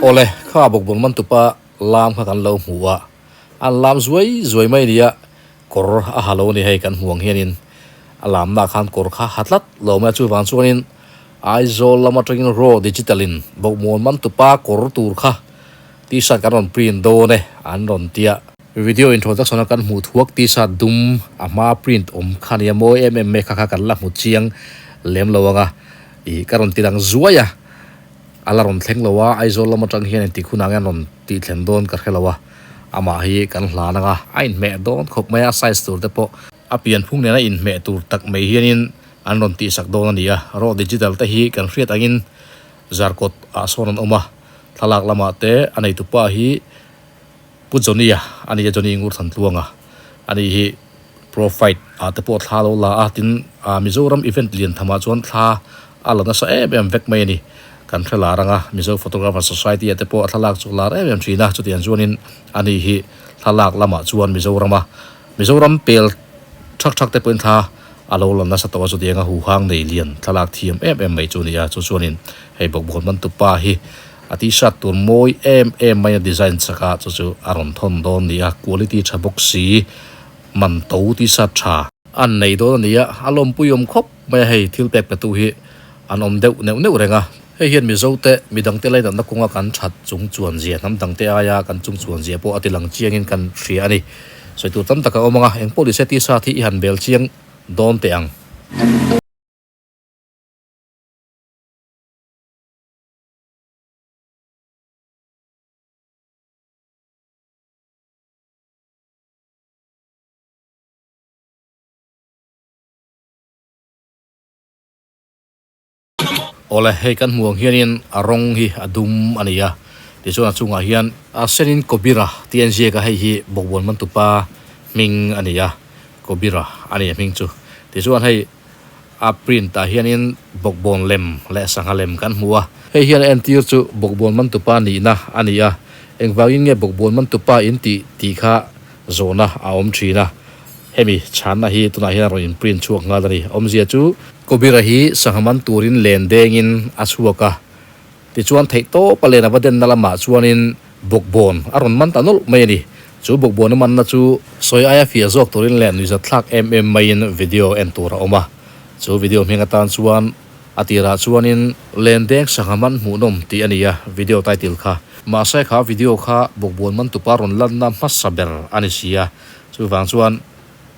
Awle, kha bawkbawn man tupa lam kha kan lo hmu a, an lam zuai zuai mai nia kawr a ha lo a ni hei kan hmu ang hianin a lamna khan kawr kha ha tlat lo mai a chuvang chuanin Aizawl lam atangin raw digital in bawkbawn man tupa kawr tur kha t-shirt kan rawn print dawn e an rawn tia. Video introduction a kan hmuh thuak t-shirt dum a hma print awm kha nia mawi em em mai kha kha kan la hmu chiang lem lo ang a ih ka rawn ti lang zuai a a la rawn thleng lo a Aizawl lam atang hian engtik hunah nge an rawn tih thlen dawn ka hre lo a amah hi kan hlan ang a a inhmeh dawn khawp mai a size tur te pawh a pianphung nena inhmeh tur tak mai hianin an rawn tihsak dawn a ni a raw digital te hi kan hriat angin zarkawt ah sawn an awm a thlalak lamah te a neitupa hi. Pu Johnny-a a ni a, Johnny Ngurthantluanga a nih hi Pro Fight ah te pawh thla a lo la a, tin ah Mizoram event lian thamah chuan thla a la nasa em em vek mai a ni. Kan hre lar ang a, Mizo Photographer Society ah te pawh a thlalak chu lar em em thin a, chutiang chuanin a ni hi thlalak lamah chuan Mizorama Mizoram pel thak thak te pawhin thla a lo la nasa tawh a, chutiang a huhang nei lian thlalak thiam em em mai chu a ni a, chu chuanin hei bawkbawn mantupa hi A t-shirt tur mawi em em mai a design chak a chu chu a rawn thawn dawn ni a quality tha bawk si man to t-shirt tha an nei dawn a ni a a lawmpui awm khawp mai a hei thil pek pe tu hi an awm deuh neuh neuh reng a hei hian Mizo te midang te lainatna kawnga kan that chung chuan zia hnam dang te aia kan chung chuan zia pawh a ti lang chiang in kan hria a ni sawi tur tam tak a awm ang a engpawh ni se t-shirt hi i han bel chiang dawn teh ang. Awle hei kan hmuh ang hianin a rawng hi a dum a ni a tichuan a chungah hian a senin Kobira tih a inziak a hei hi bawkbawn mantupa hming a ni a Kobira a ni a hming chu tichuan hei A print ah hianin bawkbawn lem leh sangha lem kan hmu a. Hei hian a entir chu bawkbawn mantupa nihna a ni a. Engvangin nge bawkbawn mantupa in tih tih kha zawhna a awm thin a. Hemi chhanna hi tunah hian a rawn in print chhuak nghal a ni. Awmzia chu Kobira hi sangha man turin len dengin a chhuak a. Tichuan theihtawpa len a va denna lamah chuanin bawkbawn a rawn man ta nawlh mai a ni. Chu bawkbawn a manna chu sawi aia fiah zawk turin leh nuihzatthlak em em maiin video en tur a awm a. Chu video hming atan chuan a tirah chuanin Lendeng sangha man hmuhnawm tih a ni a, video title kha. Mahse kha video kha bawkbawn man tupa rawn lanna hmasa ber a ni si a, chuvang chuan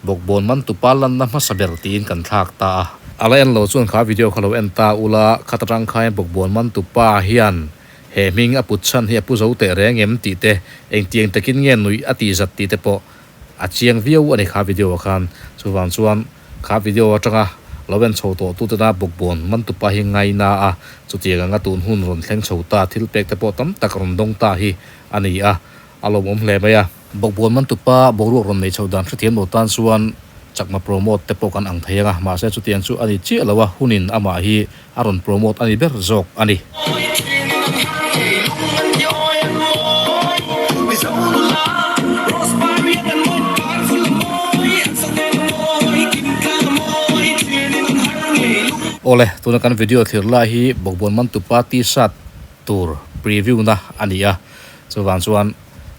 Bawkbawn man tupa lanna hmasa ber tiin kan thlak ta a. A la en lo chuan kha video kha lo en ta ula, khat atang khain bawkbawn man tupa hian he hming a put chhan hi a pu zo teh reng em tih te, engtiang takin nge nuih a tih zat tih te pawh a chiang viau a ni kha video ah khan. Chuvang chuan kha video atanga lo en chho tawh tutena bawkbawn man tupa hi ngaina a, chutiang anga tun hun rawn thleng chho ta thil pek te pawh tam tak rawn dawng ta hi a ni a, a lawmawm hle mai a. Bawkbawn man tupa boruak rawn nei chho dan hrethiam lo tan chuan chakma promote te pawh kan ang thei ang a, mahse chutiang chu a ni chiah lo a, hunin amah hi a rawn promote a ni ber zawk a ni. Awle, tuna kan video thlir lai hi Bawkbawn man tupa t-shirt tur preview na a ni a, chuvang chuan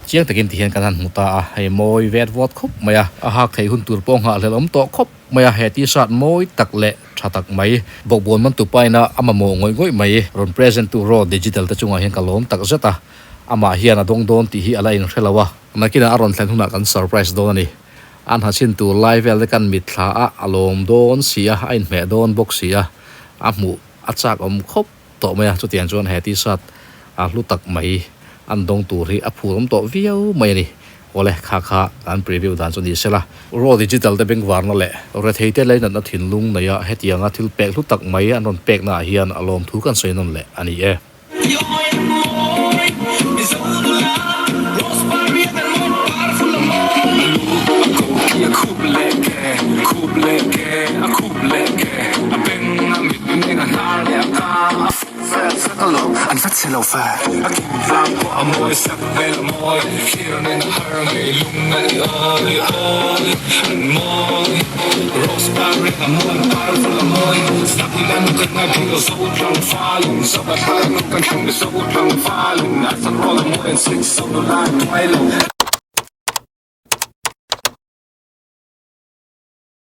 Chiang takin ti hian kan han hmu ta a, hei mawi vet vawt khawp mai a, a hak theih hun tur pawh nghahhlelh awm tawh khawp mai a, he t-shirt mawi tak leh tha tak mai, bawkbawn man tupa ina a mamawh ngawih ngawih mai, rawn present tu raw digital te chungah hian ka lawm tak zet a, amah hian a dawng dawn tih hi a la inhre lo a, nakinah a rawn thlen hunah kan surprise dawn a ni, an ha chhin tur lai vel te kan mitthla a, a lawm dawn si a, a inhmeh dawn bawk si a, a hmuh a chak awm khawp. Tawh mai a, chutiang chuan he t-shirt a hlu tak mai an dawng tur hi a phur awm tawh viau mai a ni. Awle, kha kha kan preview dan chu ni sela. Raw Digital te bengvarna leh retheite leinatna thinlung neia hetianga thil pek hlu tak mai an rawn pekna ah hian a lawmthu kan sawi nawn leh a ni e.